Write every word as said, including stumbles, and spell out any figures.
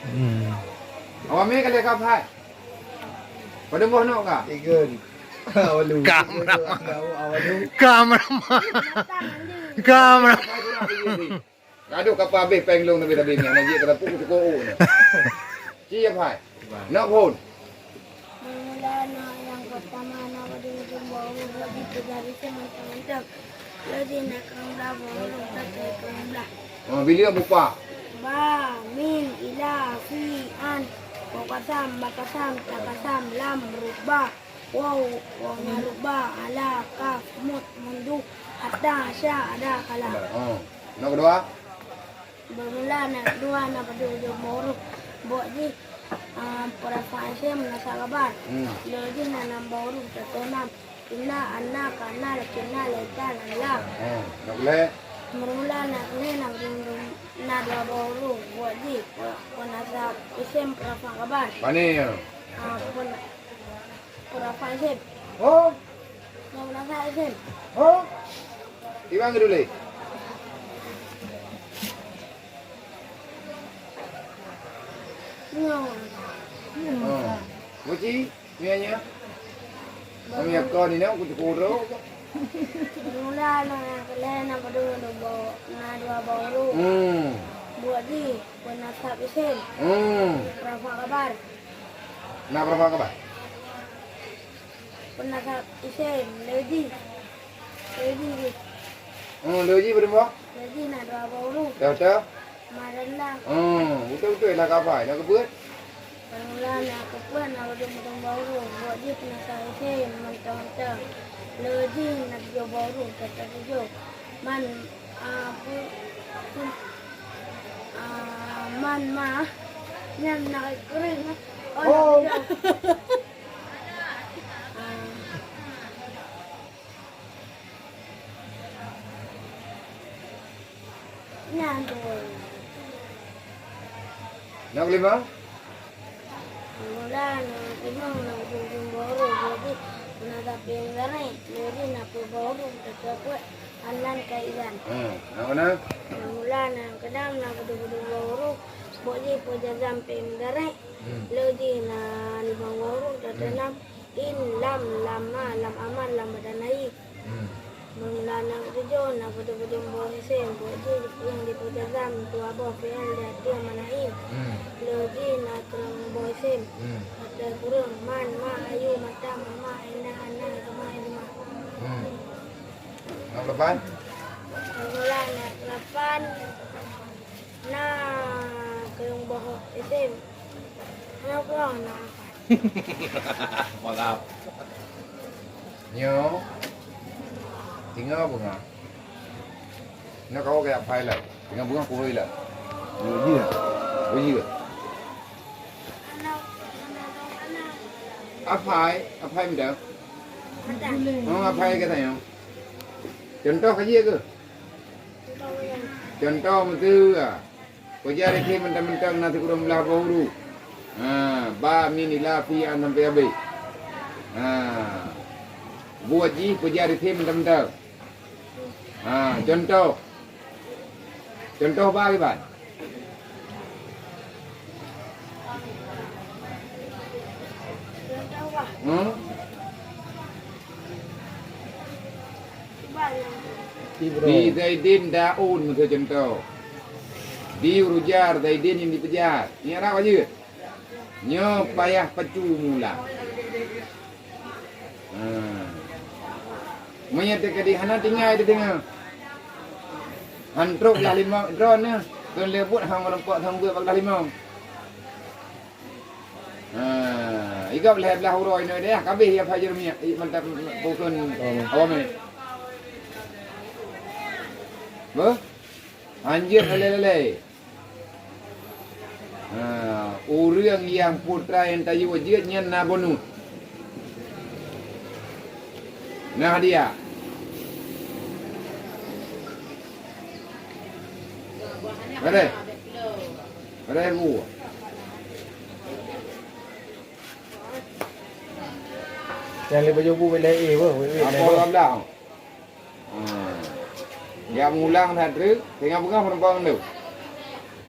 Hmm. Awak mi ka lheueh ka phai? Padum boh nok ka? Tiga. Awalu. Kameraman. Awalu. Kameraman. Kameraman. Aduh, ka habéh péng lôn, tapi, tapi ni, aneuk jih kata pun cukup, oh, ni. Ci ya phai. Nok phôn. Mula na nyang pertama na pada ujung bawah, jadi terjadi sementara. Jadi nak kerang dah bawah, tak kerang dah. Oh, bila buka? Ba, min, ila, fi, an. Wa kasam, ba kasam, ta kasam, lam, ruba. Waw, waw na ruba, ala, kaf, mut, mundu, hatta, sya, ada, kala. Oh. Nak kedua? Bermula na dua na pada ujung bawah huruf. Buat jih, ah, perafa isim nasab khabar. Hmm. Lheueh jih na nam bawah huruf, contoh nam. Inna, anna, kana, lakinna, laita, lalla. Hmm. Nak boleh? Bermula na kena na ujung na dua bawah huruf. Buat jih, pe-, penasab isim perafa khabar. Pane ya? Ah, pen-, perafa isim. Oh. Perafa isim. Oh. Iwan ke dulu? Nyo. Oh. Mochi, ni nya. Kami akan ni nak kucu kuro. Mula na kena na pada dua bawah, na dua bawah huruf. Hmm. Buat jih, penasab isim. Hmm. Perafa khabar. Na perafa khabar? Penasab isim, lheueh jih. Lheueh jih. Hmm, lheueh jih padum boh? Lheueh jih na dua bawah huruf. Dah, dah. Marandah. Hmm, betul-betul lah ka phai. Nak keupeue? Bermula na keupeue na ujung-ujung bawah huruf. Buat jih penasab isim mantong-mantong. Lheueh jih na tujoh bawah huruf, contoh tujoh. Man, ah, pu-, pu-, ah, man ma, nyan na keureung. Oh, oh. Na tujoh. Ah. Nyan tu. Nak lima? Mula na limong na ujung-ujung bawah huruf, jadi na tapi yang garai, jadi na peuet bawah huruf, tapi apa? Anan ka idan. Hmm, nak mana? Mula na keunam na ujung-ujung bawah huruf, buat jih peuet jazam peuet yang garai. Hmm. Lheueh jih na limong bawah huruf, jadi enam. In, lam, lam ma, lam aman, lam badan nahi. Hmm. Bermula na tujoh, na ujung-ujung bawah isim, buat jih nyang dipeuet jazam, dua boh fi'il, di ateueh mana in. Hmm. Lheueh jih na keureung bawah isim. Hmm. Ateueh keureung, man, ma, ayu, mata, mama, aina, ana, juma, juma. Hmm. Nak lapan? Bermula na lapan, na keureung bawah isim. Hana keureung na lapan. Maaf. Nyoe, singoh beungoh. Nyoe kawoe keu aphai lom. Singoh beungoh kuhôi lom. Nyoe jih. Oh, jih. Aphai, aphai mantong. Oh, aphai ka tanyoe. Cuntoh ka jeuet keuh? Cuntoh meuteue, ah. Peujari thé mantong-mantong na sikureueng blaih boh huruf. Ha, ba, min, ila, fi, an sampai habéh. Ha. Buet jih peujari thé mantong-mantong. Ha, cuntoh. Cuntoh ba kiban? Hmm? Di Zaidin daun, miseu cuntoh. Di ujar Zaidin nyang dipeujar. Nyan rab ka jeuet. Nyoe payah pacu mula. Ha. Meunyoe teuka di hana tinggai teudeungoe. Han trok blaih limong droeneuh, keu lé buet han meurumpok sambeuet bak blaih limong. Ha, igop lhèe blaih uroe inoe deh, ka abéh ya Fajr minyak, i mantap bukon awam ni. Beuh? Hanjeuet lalé-lalé. Ha, ureueng nyang putra nyang tayue jeuet nyan na bonus. Na hadiah. Beres. Beres bu. Nyang lé baju bu wéh lé, eh, wéh, wéh, wéh, apa lé, wéh. Orang bilang? Hmm. Ya mulang that treuk, tengah peugah penumpang tu.